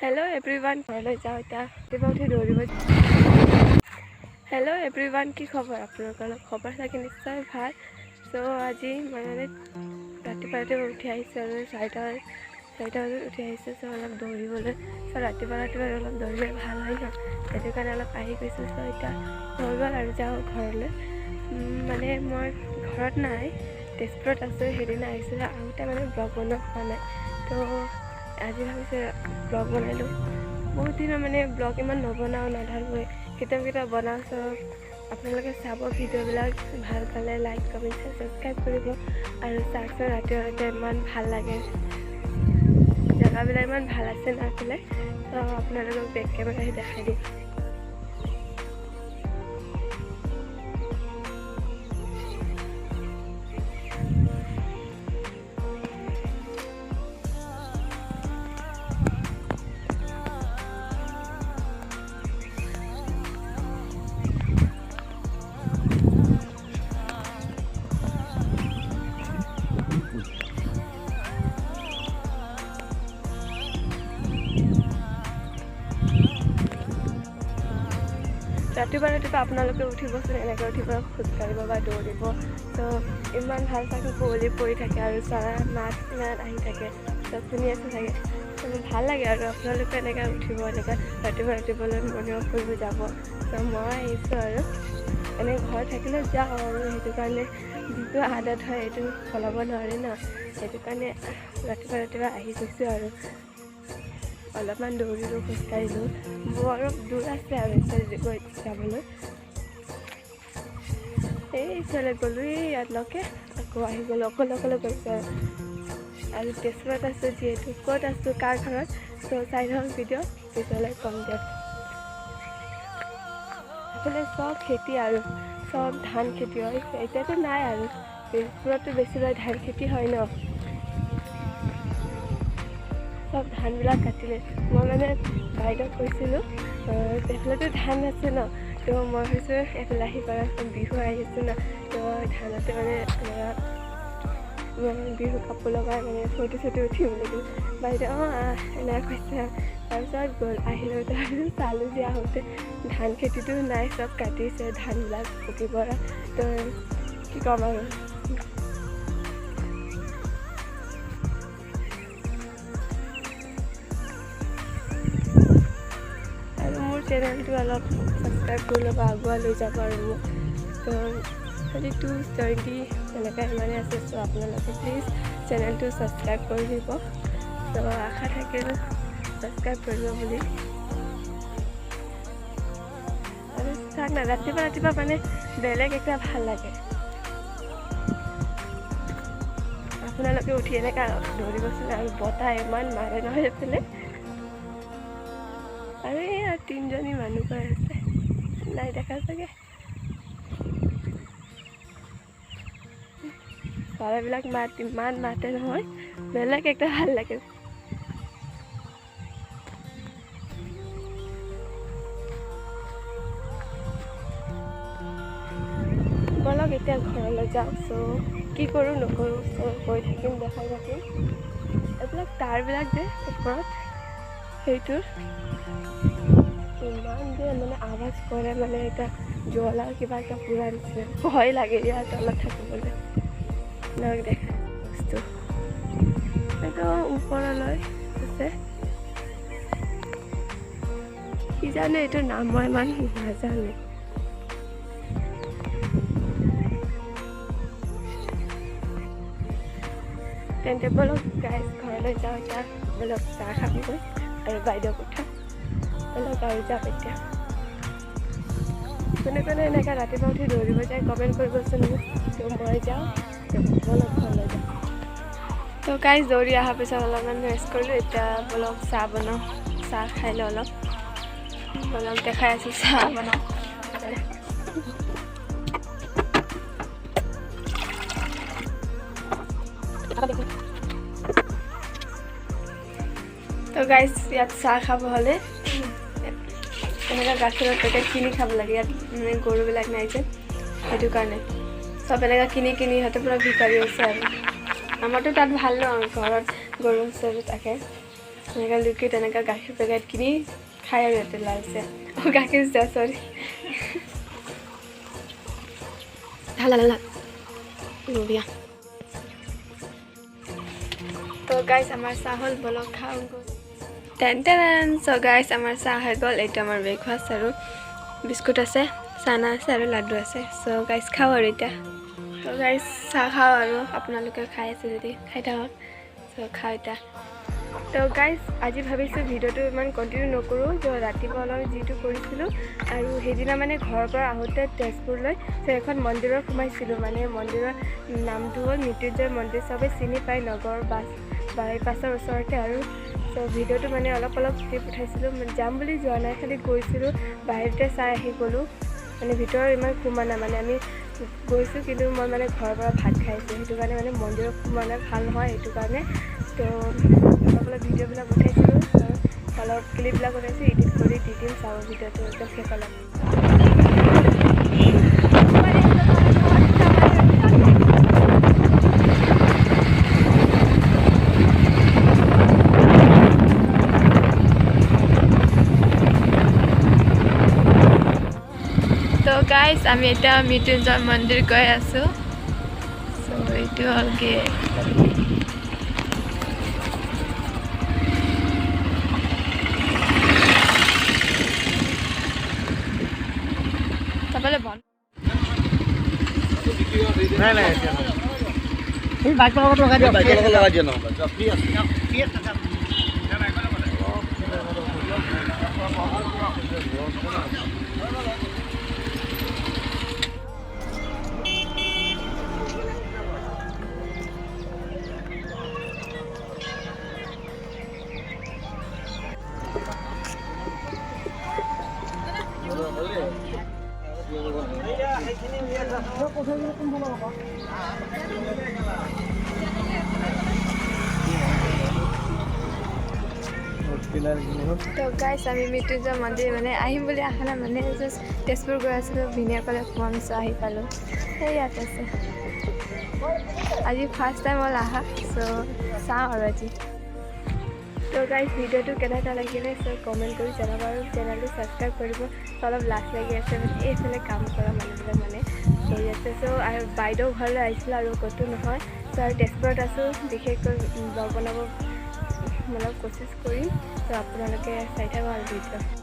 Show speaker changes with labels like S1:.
S1: Hello' everyone, ঘৰলৈ যাওঁ এতিয়া। ৰাতিপুৱা উঠি দৌৰিব। হেল্ল' এভৰিৱান, কি খবৰ আপোনালোকৰ? খবৰ চাগে নিশ্চয় ভাল। চ' আজি মই মানে ৰাতিপুৱা ৰাতিপুৱা উঠি আহিছোঁ আৰু 4টা বজাত উঠি আহিছোঁ। চ' অলপ দৌৰিবলৈ, চ' ৰাতিপুৱা ৰাতিপুৱা অলপ দৌৰিলে ভাল হয় ন, সেইটো কাৰণে অলপ আহি গৈছোঁ। চ' এতিয়া হৈ গ'ল আৰু যাওঁ ঘৰলৈ। মানে মই ঘৰত নাই, তেজপুৰত আছোঁ। সেইদিনা আহিছিলোঁ, আহোঁতে মানে ব্লগ বনোৱা হোৱা নাই। তো আজি ভাবিছোঁ ব্লগ বনাই লওঁ। বহুত দিনৰ মানে ব্লগ ইমান নবনাওঁ, নাধাৰোঁৱে, কেতিয়াবা কেতিয়াবা বনাওঁ। চ' আপোনালোকে চাব ভিডিঅ'বিলাক, ভাল পালে লাইক, কমেণ্ট, ছাবস্ক্ৰাইব কৰিব। আৰু চাওকচোন, ৰাতিপুৱা ৰাতিপুৱা ইমান ভাল লাগে, জেগাবিলাক ইমান ভাল আছে ন এইফালে। চ' আপোনালোকক বেক কেমেৰা আহি দেখাই দিম। ৰাতিপুৱা ৰাতিপুৱা আপোনালোকে উঠিবচোন, এনেকৈ উঠিব, খোজকাঢ়িব বা দৌৰিব। ত' ইমান ভাল থাকে, কুঁৱলী পৰি থাকে আৰু চৰাই মাত ইমান আহি থাকে, ত' শুনি আছে চাগে, ত' ভাল লাগে। আৰু আপোনালোকে এনেকৈ উঠিব, এনেকৈ ৰাতিপুৱা ৰাতিপুৱালৈ মৰ্ণিং ৱাক কৰিব যাব। ত' মই আহিছোঁ আৰু এনেই ঘৰত থাকিলে যাওঁ আৰু সেইটো কাৰণে যিটো আদত হয় সেইটো সলাব নোৱাৰি ন, সেইটো কাৰণে ৰাতিপুৱা ৰাতিপুৱা আহি গৈছোঁ আৰু অলপমান দৌৰিলোঁ, খোজকাঢ়িলোঁ। বৰ দূৰ আছে আৰু এইফালে গৈ যাবলৈ। এই ইফালে গ'লোঁ, এই ইয়াতলৈকে আকৌ আহি গ'লোঁ, অকলে অকলে গৈছোঁ আৰু। আৰু তেজপুৰত আছোঁ যিহেতু, ক'ত আছোঁ, কাৰ ঘৰত, চ' চাই থাকক ভিডিঅ', পিছলৈ ক'ম দিয়ক। এইফালে চব খেতি আৰু চব ধান খেতি হয়, এতিয়াতো নাই আৰু তেজপুৰততো বেছিভাগ ধান খেতি হয় ন। চব ধানবিলাক কাটিলে। মই মানে বাইদেউক কৈছিলোঁ, এইফালেতো ধান আছে ন, তো মই ভাবিছোঁ এইফালে আহি পেলাই বিহু আহিছে ন, তো ধানতে মানে এনেকুৱা বিহু কাপোৰ লগাই মানে ফটো চটো উঠিম বুলি। বাইদেউ অঁ আহ এনেকৈ কৈছে। তাৰপিছত গ'ল, আহিলোঁ, তাৰপিছত চালোঁ যে আহোঁতে ধান খেতিটো নাই, চব কাটিছে ধানবিলাক পকিব। তো কি ক'ম আৰু। আৰু মোৰ চেনেলটো অলপ ছাবস্ক্ৰাইব কৰি ল'ব, আগুৱাই লৈ যাব আৰু মোক। তো 32, 20 এনেকৈ ইমানেই আছে। চ' আপোনালোকে প্লিজ চেনেলটো ছাবস্ক্ৰাইব কৰি দিব। ত' আশা থাকিল ছাবস্ক্ৰাইব কৰিব বুলি। আৰু চাওক না, ৰাতিপুৱা ৰাতিপুৱা মানে বেলেগ এটা ভাল লাগে। আপোনালোকে উঠি এনেকৈ দৌৰিবচোন, আৰু বতাহ ইমান মাৰে নহয় এইফালে। আৰু এইয়া তিনিজনী মানুহ গৈ আছে, নাই দেখা চাগে। চৰাইবিলাক মাত ইমান মাতে নহয়, বেলেগ একটা ভাল লাগে। ব'লক এতিয়া ঘৰলৈ যাওঁ। চ' কি কৰোঁ নকৰোঁ চ' গৈ থাকিম, দেখাই থাকিম। এইবিলাক তাঁৰবিলাক যে ওপৰত, সেইটোৰ ইমান যে মানে আৱাজ কৰে, মানে এটা জ্বলা কিবা এটা পুৰা নিচিনা, ভয় লাগে ইয়াৰ তলত থাকিবলৈ। দেখা বস্তু এইটো ওপৰলৈ আছে, কি জানো এইটোৰ নাম মই ইমান নাজানো। তেন্তে ব'লক গাইজ ঘৰলৈ যাওঁ এতিয়া, ব'লক চাহ খামগৈ আৰু বাইদেউক উঠা, ব'লক আৰু যাওঁ এতিয়া। কোনে কোনে এনেকৈ ৰাতিপুৱা উঠি দৌৰিব যায় কমেণ্ট কৰিবচোন মোক। তো মই যাওঁ, ব'লক ঘৰলৈ যাওঁ। তো গাইজ দৌৰি অহাৰ পিছত অলপমান ৰেষ্ট কৰিলোঁ, এতিয়া ব'লক চাহ বনাওঁ, চাহ খাই লওঁ অলপ। ব'লক দেখাই আছোঁ চাহ বনাওঁ। তো গাইজ ইয়াত চাহ খাব হ'লে এনেকুৱা গাখীৰৰ পেকেট কিনি খাব লাগে, ইয়াত মানে গৰুবিলাক নাই যে, সেইটো কাৰণে চব এনেকুৱা কিনি কিনি সিহঁতে পূৰা ভিকাৰী হৈছে। আৰু আমাৰতো তাত ভাল ন, ঘৰত গৰু চৰু থাকে। এনেকৈ লিকুইড এনেকৈ গাখীৰ পেকেট কিনি খাই আৰু ইয়াতে লাল চাহ, অঁ গাখীৰ চাহ, চৰি, ভাল ভাল ভাল, বঢ়িয়া। তো গাইজ আমাৰ চাহ হ'ল, বলক খাওঁ গ'ল। Ten ten. চ' গাইজ আমাৰ চাহ হৈ গ'ল। এইটো আমাৰ ব্ৰেকফাষ্ট আৰু বিস্কুট আছে, চানা আছে আৰু লাডু আছে। চ' গাইজ খাওঁ আৰু এতিয়া। তো গাইজ চাহ খাওঁ আৰু আপোনালোকে খাই আছে যদি খাই থাকক। চ' খাওঁ এতিয়া। তো গাইজ আজি ভাবিছোঁ ভিডিঅ'টো ইমান কণ্টিনিউ নকৰোঁ। ত' ৰাতিপুৱা অলপ যিটো কৰিছিলোঁ আৰু সেইদিনা মানে ঘৰৰ পৰা আহোঁতে তেজপুৰলৈ চ' এখন মন্দিৰত সোমাইছিলোঁ। মানে মন্দিৰৰ নামটো হ'ল মৃত্যুঞ্জয় মন্দিৰ, চবেই চিনি পায়, নগৰ বাছ বাইপাছৰ ওচৰতে। আৰু চ' ভিডিঅ'টো মানে অলপ অলপ ক্লিপ উঠাইছিলোঁ, যাম বুলি যোৱা নাই, খালি গৈছিলোঁ, বাহিৰতে চাই আহি গ'লোঁ। মানে ভিতৰত ইমান সোমোৱা নাই, মানে আমি গৈছোঁ কিন্তু মই মানে ঘৰৰ পৰা ভাত খাইছোঁ, সেইটো কাৰণে মানে মন্দিৰত সোমোৱা নাই, ভাল নহয় সেইটো কাৰণে। তো অলপ অলপ ভিডিঅ'বিলাক উঠাইছিলোঁ, অলপ ক্লিপবিলাক উঠাইছোঁ, এডিট কৰি দি দিম, চাব ভিডিঅ'টো একদম শেষলৈ। তো গাইজ আমি এতিয়া মৃত্যুঞ্জয় মন্দিৰ গৈ আছোঁ। চ' এইটো হ'ল গেট।
S2: নাই নাই, তুমি বাইকৰ লগত লগাই দিয়া, বাইকৰ লগত লগাই দিয়া। নহ'বা ফ্ৰী আছে।
S1: তো গাইজ আমি মৃত্যুঞ্জয় মন্দিৰ মানে আহিম বুলি আশা নাই, মানে জাষ্ট তেজপুৰ গৈ আছিলোঁ, ভিনিয়াকলে সোমাম, চ' আহি পালোঁ। সেই ইয়াত আছে। আজি ফাৰ্ষ্ট টাইম হ'ল আহা, চ' চাওঁ আৰু আজি। তো গাইজ ভিডিঅ'টো কেনেকুৱা লাগিলে চ' কমেণ্ট কৰি জনাব আৰু চেনেলটো ছাবস্ক্ৰাইব কৰিব। অলপ লাজ লাগি আছে, মানে এইফালে কাম কৰা মানুহবিলাক মানে কৰি আছে। চ' আৰু বাইদেউ ঘৰলৈ আহিছিলোঁ আৰু ক'তো নহয়। চ' আৰু তেজপুৰত আছোঁ, বিশেষকৈ ব্লগ বনাব মানে কোচিছ কৰিম। চ' আপোনালোকে চাই থাকক আৰু ভিডিঅ'।